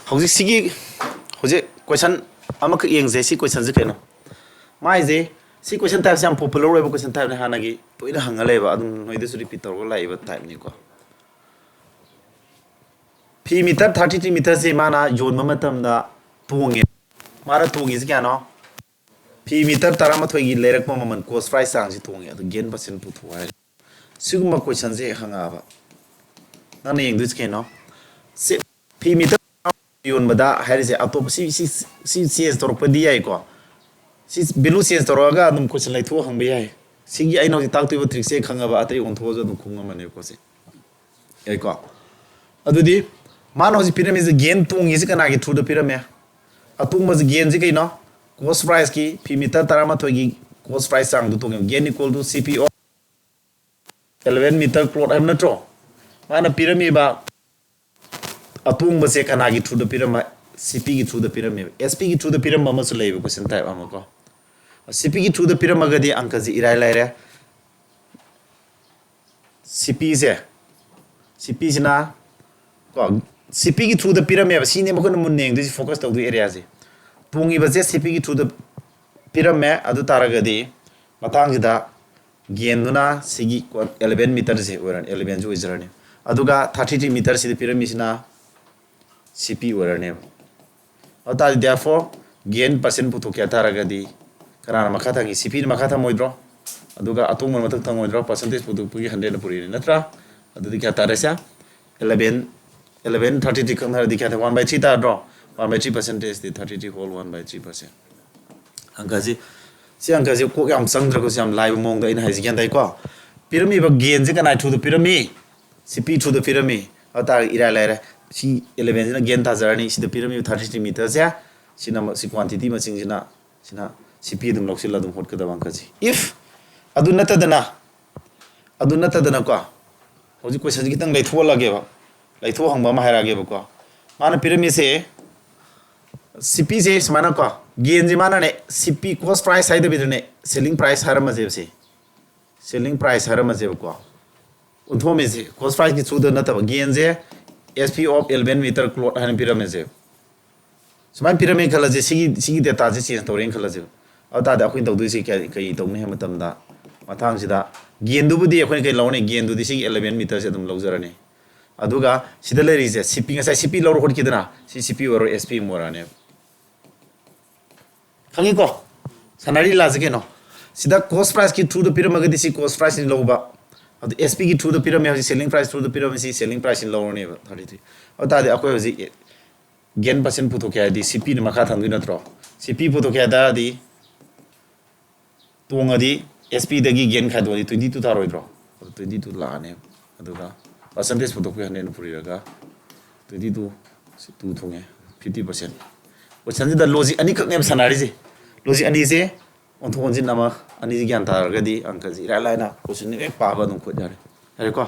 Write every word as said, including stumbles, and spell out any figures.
ꯍꯧꯖꯤꯛ ꯁꯤꯒꯤ ꯍꯧꯖꯤꯛ ꯀꯣꯏꯁꯟ ꯑꯃꯈꯛ ꯌꯦꯡꯁꯦ꯫ ꯁꯤ ꯀꯣꯏꯁꯟꯁꯦ ꯀꯩꯅꯣ? ꯃꯥꯏꯁꯦ, ꯁꯤ ꯀꯣꯏꯁꯟ ꯇꯥꯏꯞꯁꯦ ꯌꯥꯝ ꯄꯣꯄꯨꯂꯔ ꯑꯣꯏꯕ ꯀꯣꯏꯁꯟ ꯇꯥꯏꯞꯅꯦ, ꯍꯥꯟꯅꯒꯤ ꯇꯣꯏꯅ ꯍꯪꯉ ꯂꯩꯕ, ꯑꯗꯨꯝ ꯅꯣꯏꯗꯁꯨ ꯔꯤꯄꯤꯠ ꯇꯧꯔꯒ ꯂꯥꯛꯏꯕ ꯇꯥꯏꯞꯅꯤꯀꯣ꯫ ꯐꯤ ꯃꯤꯇꯔ ꯊꯥꯔꯇꯤ ꯊ꯭ꯔꯤ ꯃꯤꯇꯔꯁꯦ ꯃꯥꯅ ꯌꯣꯟꯕ ꯃꯇꯝꯗ ꯇꯣꯡꯉꯦ꯫ ꯃꯥꯅ ꯇꯣꯡꯉꯤꯁꯦ ꯀꯌꯥꯅꯣ? ꯐꯤ ꯃꯤꯇꯔ ꯇꯔꯥꯃꯥꯊꯣꯏꯒꯤ ꯂꯩꯔꯛꯄ ꯃꯃꯜ, ꯀꯣꯁ ꯄ꯭ꯔꯥꯏꯁ ꯆꯥꯡꯁꯤ ꯇꯣꯡꯉꯦ, ꯑꯗꯨ ꯒꯦꯟ ꯄꯥꯔꯁꯦꯟ ꯄꯨꯊꯣꯛꯑꯣ ꯍꯥꯏꯔꯦ꯫ ꯁꯤꯒꯨꯝꯕ ꯀꯣꯏꯁꯟꯁꯦ ꯍꯪꯉꯛꯑꯕ, ꯅꯪꯅ ꯌꯦꯡꯗꯣꯏꯁꯦ ꯀꯩꯅꯣ? ꯁꯤ ꯐꯤ ꯃꯤꯇꯔ ꯌꯣꯟꯕꯗ ꯍꯥꯏꯔꯤꯁꯦ ꯑꯇꯣꯞꯄ ꯁꯤ, ꯁꯤ, ꯁꯤ ꯆꯦꯟꯖ ꯇꯧꯔꯛꯄꯗꯤ ꯌꯥꯏꯀꯣ꯫ ꯁꯤ ꯚꯦꯂꯨ ꯆꯦꯟꯖ ꯇꯧꯔꯛꯑꯒ ꯑꯗꯨꯝ ꯀꯣꯏꯁꯟ ꯂꯩꯊꯣꯛꯑ ꯍꯪꯕ ꯌꯥꯏ꯫ ꯁꯤꯒꯤ ꯑꯩꯅ ꯍꯧꯖꯤꯛ ꯇꯥꯛꯇꯣꯏꯕ ꯇ꯭ꯔꯤꯛꯁꯦ ꯈꯪꯉꯕ, ꯑꯇꯩ ꯑꯣꯟꯊꯣꯛꯑꯁꯨ ꯑꯗꯨꯝ ꯈꯨꯝ ꯉꯝꯃꯅꯦꯕꯀꯣ ꯁꯦ꯫ ꯌꯥꯏꯀꯣ? ꯑꯗꯨꯗꯤ ꯃꯥꯅ ꯍꯧꯖꯤꯛ ꯄꯤꯔꯝꯃꯤꯁꯦ, ꯒꯦꯟ ꯇꯣꯡꯉꯤꯁꯦ ꯀꯅꯥꯒꯤ ꯊ꯭ꯔꯨꯗ ꯄꯤꯔꯝꯃꯦ? ꯑꯇꯣꯡꯕꯁꯦ ꯒꯦꯟꯁꯦ ꯀꯩꯅꯣ? ꯀꯣꯁ ꯄ꯭ꯔꯥꯏꯁꯀꯤ ꯐꯤ ꯃꯤꯇꯔ ꯇꯔꯥꯃꯥꯊꯣꯏꯒꯤ ꯀꯣꯁ ꯄ꯭ꯔꯥꯏꯁ ꯆꯥꯡꯗꯨ ꯇꯣꯡꯉꯦ꯫ ꯒꯦꯟ ꯏꯀ꯭ꯋꯜ ꯇꯨ ꯁꯤ ꯄꯤ ꯑꯣꯐ ꯑꯦꯂꯚꯦꯟ ꯃꯤꯇꯔ ꯀ꯭ꯂꯣꯠ ꯍꯥꯏꯕ ꯅꯠꯇ꯭ꯔꯣ? ꯃꯥꯅ ꯄꯤꯔꯝꯃꯤꯕ ꯑꯇꯣꯡꯕꯁꯦ ꯀꯅꯥꯒꯤ ꯊ꯭ꯔꯨꯗ ꯄꯤꯔꯝꯕ? ꯁꯤ ꯄꯤꯒꯤ ꯊ꯭ꯔꯨꯗ ꯄꯤꯔꯝꯃꯦꯕ꯫ ꯑꯦꯁ ꯄꯤꯒꯤ ꯊ꯭ꯔꯨꯗ ꯄꯤꯔꯝꯕ ꯑꯃꯁꯨ ꯂꯩꯌꯦꯕ, ꯀꯣꯏꯁꯟ ꯇꯥꯏꯞ ꯑꯃ ꯀꯣ꯫ ꯁꯤ ꯄꯤꯒꯤ ꯊ꯭ꯔꯨꯗ ꯄꯤꯔꯝꯃꯒꯗꯤ ꯑꯪꯀꯁꯤ ꯏꯔꯥꯏ ꯂꯥꯏꯔꯦ꯫ ꯁꯤ ꯄꯤꯁꯦ, ꯁꯤ ꯄꯤꯁꯤꯅ ꯀꯣ, ꯁꯤ ꯄꯤꯒꯤ ꯊ꯭ꯔꯨꯗ ꯄꯤꯔꯝꯃꯦꯕ꯫ ꯁꯤꯅꯦ ꯃꯈꯣꯏꯅ ꯃꯨꯟꯅ ꯌꯦꯡꯗꯣꯏꯁꯤ, ꯐꯣꯀꯁ ꯇꯧꯗꯣꯏ ꯑꯦꯔꯤꯌꯥꯁꯦ꯫ ꯇꯣꯡꯉꯤꯕꯁꯦ ꯁꯤ ꯄꯤꯒꯤ ꯊ꯭ꯔꯨꯗ ꯄꯤꯔꯝꯃꯦ꯫ ꯑꯗꯨ ꯇꯥꯔꯒꯗꯤ ꯃꯇꯥꯡꯁꯤꯗ ꯒꯦꯟꯗꯨꯅ ꯁꯤꯒꯤ ꯑꯦꯂꯚꯦꯟ ꯃꯤꯇꯔꯁꯦ ꯑꯣꯏꯔꯅꯤ, ꯑꯦꯂꯚꯦꯟꯁꯦ ꯑꯣꯏꯖꯔꯅꯤ꯫ ꯑꯗꯨꯒ ꯊꯥꯔꯇꯤ ꯊ꯭ꯔꯤ ꯃꯤꯇꯔꯁꯤꯗ ꯄꯤꯔꯝꯃꯤꯁꯤꯅ ꯁꯤ ꯄꯤ ꯑꯣꯏꯔꯅꯦꯕ꯫ ꯑꯗꯨ ꯇꯥꯔꯗꯤ therefore ꯒꯦꯟ ꯄꯥꯔꯁꯦꯟ ꯄꯨꯊꯣꯛꯀꯦ ꯍꯥꯏ ꯇꯥꯔꯒꯗꯤ ꯀꯅꯥꯅ ꯃꯈꯥ ꯊꯪꯉꯤ? ꯁꯤ ꯄꯤꯅ ꯃꯈꯥ ꯊꯝꯃꯣꯏꯗ꯭ꯔꯣ? ꯑꯗꯨꯒ ꯑꯇꯣꯡꯕꯅ ꯃꯊꯛ ꯊꯪꯉꯣꯏꯗ꯭ꯔꯣ? ꯄꯥꯔꯁꯦꯟꯇꯦꯖ ꯄꯨꯊꯣꯛꯄꯒꯤ ꯍꯟꯗ꯭ꯔꯦꯠꯅ ꯄꯨꯔꯛꯏꯅꯦ ꯅꯠꯇ꯭ꯔꯥ? ꯑꯗꯨꯗꯤ ꯀꯌꯥ ꯇꯥꯔꯦ ꯁꯦ? ꯑꯦꯂꯚꯦꯟ, ꯑꯦꯂꯚꯦꯟ ꯊꯥꯔꯇꯤ ꯊ꯭ꯔꯤ ꯀꯛꯅꯔꯗꯤ ꯀꯌꯥ ꯇꯥꯔꯦ? ꯋꯥꯟ ꯕꯥꯏ ꯊ꯭ꯔꯤ ꯇꯥꯗ꯭ꯔꯣ? ꯋꯥꯟ ꯕꯥꯏ ꯊ꯭ꯔꯤ ꯄꯥꯔꯁꯦꯟꯇꯦꯖꯇꯤ thirty three whole one by three percent. ꯑꯪꯀꯁꯤ, ꯁꯤ ꯑꯪꯀꯁꯤ ꯀꯣꯛ ꯌꯥꯝ ꯆꯪꯗ꯭ꯔꯒꯁꯨ ꯌꯥꯝ ꯂꯥꯏꯕ ꯃꯑꯣꯡꯗ ꯑꯩꯅ ꯍꯥꯏꯁꯤ ꯒ꯭ꯌꯥꯟ ꯇꯥꯏꯀꯣ? ꯄꯤꯔꯝꯃꯤꯕ ꯒꯦꯟꯁꯦ ꯀꯅꯥꯏ ꯊ꯭ꯔꯨꯗ ꯄꯤꯔꯝꯃꯤ? ꯁꯤ ꯄꯤ ꯊ꯭ꯔꯨꯗ ꯄꯤꯔꯝꯃꯤ꯫ ꯑꯗꯨ ꯇꯥꯔꯒꯗꯤ ꯏꯔꯥꯏ ꯂꯥꯏꯔꯦ꯫ ꯁꯤ ꯑꯦꯂꯚꯦꯟꯁꯤꯅ ꯒꯦꯟ ꯇꯥꯖꯔꯅꯤ꯫ ꯁꯤꯗ ꯄꯤꯔꯝꯃꯤꯕ ꯊꯥꯔꯇꯤ ꯊ꯭ꯔꯤ ꯃꯤꯇꯔꯁꯦ, ꯁꯤꯅ ꯁꯤ ꯀ꯭ꯋꯥꯟꯇꯤꯇꯤ ꯃꯁꯤꯡꯁꯤꯅ, ꯁꯤꯅ ꯁꯤ ꯄꯤ ꯑꯗꯨꯝ ꯂꯧꯁꯤꯜꯂ ꯑꯗꯨꯝ ꯍꯣꯠꯀꯗꯕ ꯑꯪꯀꯁꯤ꯫ If ꯑꯗꯨ ꯅꯠꯇꯗꯅ, ꯑꯗꯨ ꯅꯠꯇꯗꯅꯀꯣ, ꯍꯧꯖꯤꯛ ꯀꯣꯏꯁꯟꯁꯤ ꯈꯤꯇꯪ ꯂꯩꯊꯣꯛꯍꯜꯂꯒꯦꯕ, ꯂꯩꯊꯣꯛ ꯍꯪꯕ ꯑꯃ ꯍꯥꯏꯔꯛꯑꯒꯦꯕꯀꯣ꯫ ꯃꯥꯅ ꯄꯤꯔꯝꯃꯤꯁꯦ ꯁꯤ ꯄꯤꯁꯦ ꯁꯨꯃꯥꯏꯅꯀꯣ, ꯒꯦꯟꯁꯦ ꯃꯥꯅꯅꯦ ꯁꯤ ꯄꯤ ꯀꯣꯁ ꯄ꯭ꯔꯥꯏꯁ ꯍꯥꯏꯗꯕꯤꯗꯅꯦ ꯁꯦꯂꯤꯡ ꯄ꯭ꯔꯥꯏꯁ ꯍꯥꯏꯔꯝꯃꯁꯦꯕ ꯁꯤ꯫ Selling price ꯍꯥꯏꯔꯝꯃꯁꯦꯕꯀꯣ꯫ ꯑꯣꯟꯊꯣꯛꯑꯝꯃꯤꯁꯦ ꯀꯣꯁ ꯄ꯭ꯔꯥꯏꯁꯀꯤ ꯊ꯭ꯔꯨꯗ ꯅꯠꯇꯕ, ꯒꯦꯟꯁꯦ S P of eleven meter cloth ꯍꯥꯏꯅ ꯄꯤꯔꯝꯃꯦꯁꯦ꯫ ꯁꯨꯃꯥꯏꯅ ꯄꯤꯔꯝꯃꯦ ꯈꯜꯂꯁꯦ, ꯁꯤꯒꯤ ꯁꯤꯒꯤ ꯗꯦꯇꯥꯁꯦ ꯆꯦꯟꯖ ꯇꯧꯔꯦꯅ ꯈꯜꯂꯁꯦꯕ꯫ ꯑꯗꯨ ꯇꯥꯔꯗꯤ ꯑꯩꯈꯣꯏꯅ ꯇꯧꯗꯣꯏꯁꯦ ꯀꯔꯤ ꯀꯔꯤ ꯇꯧꯅꯤ ꯍꯥꯏꯕ ꯃꯇꯝꯗ, ꯃꯊꯪꯁꯤꯗ ꯒꯦꯟꯗꯨꯕꯨꯗꯤ ꯑꯩꯈꯣꯏꯅ ꯀꯔꯤ ꯂꯧꯔꯅꯤ? ꯒꯦꯟꯗꯨꯗꯤ ꯁꯤꯒꯤ eleven meterꯁꯦ ꯑꯗꯨꯝ ꯂꯧꯖꯔꯅꯤ꯫ ꯑꯗꯨꯒ ꯁꯤꯗ ꯂꯩꯔꯤꯁꯦ ꯁꯤ ꯄꯤ, ꯉꯁꯥꯏ ꯁꯤ ꯄꯤ ꯂꯧꯔ ꯍꯣꯠꯈꯤꯗꯅ, ꯁꯤ ꯁꯤ ꯄꯤ ꯑꯣꯏꯔꯣ, S P ꯑꯃ ꯑꯣꯏꯔꯛꯑꯅꯦꯕ꯫ ꯈꯪꯉꯤꯀꯣ? ꯁꯥꯟꯅꯔꯤ ꯂꯤꯂꯥꯁꯦ ꯀꯩꯅꯣ? ꯁꯤꯗ cost priceꯀꯤ throughꯗ ꯄꯤꯔꯝꯃꯒꯗꯤ ꯁꯤ cost priceꯅꯤ ꯂꯧꯕ꯫ ꯑꯗꯨ S Pꯒꯤ throughꯗ ꯄꯤꯔꯝꯃꯦ, ꯍꯧꯖꯤꯛ selling price throughꯗ ꯄꯤꯔꯝꯃꯦ, ꯁꯤ selling priceꯅꯤ ꯂꯧꯔꯅꯦꯕ thirty three꯫ ꯑꯗꯨ ꯇꯥꯔꯗꯤ ꯑꯩꯈꯣꯏ ꯍꯧꯖꯤꯛ gain percent ꯄꯨꯊꯣꯛꯀꯦ ꯍꯥꯏꯔꯗꯤ C Pꯅ ꯃꯈꯥ ꯊꯝꯗꯣꯏ ꯅꯠꯇ꯭ꯔꯣ? C P ꯄꯨꯊꯣꯛꯀꯦ ꯍꯥꯏ ꯇꯥꯔꯗꯤ ꯇꯣꯡꯉꯗꯤ S Pꯗꯒꯤ gain ꯈꯥꯏꯗꯣꯛꯑꯗꯤ twenty two ꯇꯥꯔꯣꯏꯗ꯭ꯔꯣ? ꯑꯗꯨ twenty two ꯂꯥꯛꯑꯅꯦꯕ꯫ ꯑꯗꯨꯒ percentage ꯄꯨꯊꯣꯛꯄ ꯍꯟꯗ꯭ꯔꯦꯠꯅ ꯄꯨꯔꯤꯔꯒ twenty two ꯁꯤ two ꯊꯨꯡꯉꯦ, fifty percent꯫ Questionꯁꯤꯗ logic ꯑꯅꯤꯈꯛꯅꯦꯕ ꯁꯥꯟꯅꯔꯤꯁꯦ꯫ Logic ꯑꯅꯤꯁꯦ ꯑꯣꯟꯊꯣꯛ ꯑꯣꯟꯁꯤꯟ ꯑꯃ, ꯑꯅꯤꯁꯤ ꯒ꯭ꯌꯥꯟ ꯇꯥꯔꯒꯗꯤ ꯑꯪꯀꯁꯤ ꯏꯔꯥꯏ ꯂꯥꯏꯅ question ꯍꯦꯛ ꯄꯥꯕ ꯑꯗꯨꯝ ꯈꯣꯠ ꯌꯥꯔꯦ꯫ ꯌꯥꯔꯦꯀꯣ?